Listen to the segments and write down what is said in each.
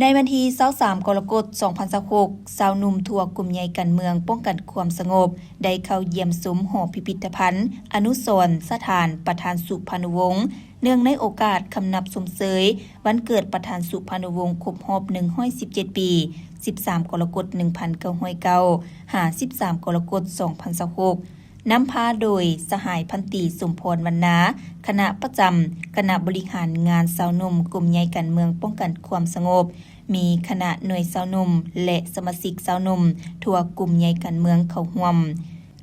ໃນວັນທີຊາວສາມ ກໍລະກົດ ສອງພັນຊາວຫົກ, ຊາວໜຸ່ມທົ່ວກຸ່ມໃຫຍ່ການເມືອງປ້ອງກັນຄວາມສະຫງົບ ໄດ້ເຂົ້າຢ້ຽມຊົມຫໍພິພິທະພັນອະນຸສອນສະຖານປະທານສຸພານຸວົງ ເນື່ອງໃນໂອກາດຄຳນັບຊົມເຊີຍວັນເກີດປະທານສຸພານຸວົງຄົບຮອບໜຶ່ງຮ້ອຍສິບເຈັດປີ, ສິບສາມ ກໍລະກົດ ໜຶ່ງພັນເກົ້າຮ້ອຍເກົ້າ ຫາ ສິບສາມ ກໍລະກົດ ສອງພັນຊາວຫົກ, ນຳພາໂດຍສະຫາຍພັນຕີ ສົມພອນ ວັນນາ, ຄະນະປະຈຳຄະນະບໍລິຫານງານຊາວໜຸ່ມກຸ່ມໃຫຍ່ການເມືອງປ້ອງກັນຄວາມສະຫງົບ, ມີຄະນະໜ່ວຍຊາວໜຸ່ມ ແລະ ສະມາຊິກຊາວໜຸ່ມທົ່ວກຸ່ມໃຫຍ່ການເມືອງເຂົ້າຮ່ວມ.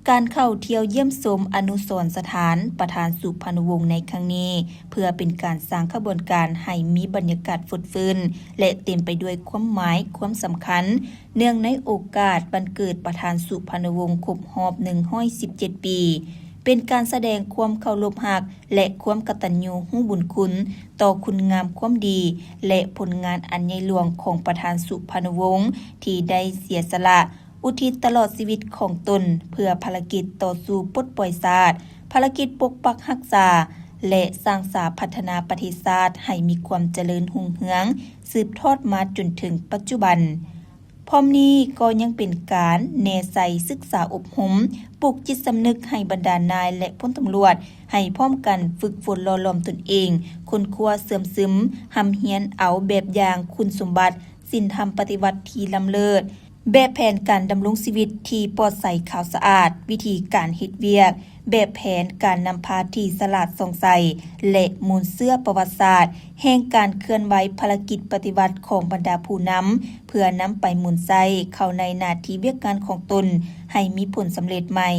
ການເຂົ້າທ່ຽວຢ້ຽມຊົມອະນຸສອນສະຖານປະທານສຸພານຸວົງໃນຄັ້ງນີ້ ເພື່ອເປັນການສ້າງຂະບວນການໃຫ້ມີບັນຍາກາດຟົດຟື້ນ ແລະ ເຕັມໄປດ້ວຍຄວາມໝາຍຄວາມສຳຄັນ ເນື່ອງໃນໂອກາດວັນເກີດປະທານສຸພານຸວົງຄົບຮອບໜຶ່ງຮ້ອຍສິບເຈັດປີ, ເປັນການສະແດງຄວາມເຄົາລົບຮັກ ແລະ ຄວາມກະຕັນຍູຮູ້ບຸນຄຸນຕໍ່ຄຸນງາມຄວາມດີ ແລະ ຜົນງານອັນໃຫຍ່ຫຼວງຂອງປະທານສຸພານຸວົງ ທີ່ໄດ້ເສຍສະຫຼະ ອຸທິດຕະຫຼອດຊີວິດຂອງຕົນເພື່ອພາລະກິດຕໍ່ສູ້ປົດປ່ອຍຊາດ, ພາລະກິດປົກປັກຮັກສາ ແລະ ສ້າງສາພັດທະນາປະເທດຊາດໃຫ້ມີຄວາມຈະເລີນຮຸ່ງເຮືອງ ສືບທອດມາຈົນເຖິງປັດຈຸບັນ. ພ້ອມນີ້ກໍຍັງເປັນການແນໃສ່ສຶກສາອົບຮົມ, ປຸກຈິດສຳນຶກໃຫ້ບັນດານາຍ ແລະ ພົນຕຳຫຼວດ ໃຫ້ພ້ອມກັນຝຶກຝົນຫຼໍ່ຫຼອມຕົນເອງ, ຄົ້ນຄວ້າເຊື່ອມຊຶມ, ຮ່ຳຮຽນເອົາແບບຢ່າງຄຸນສົມບັດ, ສິນທຳປະຕິວັດທີ່ລ້ຳເລີດ, ແບບແຜນການດຳລົງຊີວິດທີ່ປອດໃສຂາວສະອາດ, ວິທີການເຮັດວຽກ, ແບບແຜນການນຳພາທີ່ສະຫຼາດສ່ອງໃສ ແລະ ມູນເຊື້ອປະຫວັດສາດ ແຫ່ງການເຄື່ອນໄຫວພາລະກິດປະຕິວັດຂອງບັນດາຜູ້ນຳ ເພື່ອນຳໄປໝູນໃຊ້ເຂົ້າໃນໜ້າທີ່ວຽກງານຂອງຕົນໃຫ້ມີຜົນສຳເລັດໃໝ່.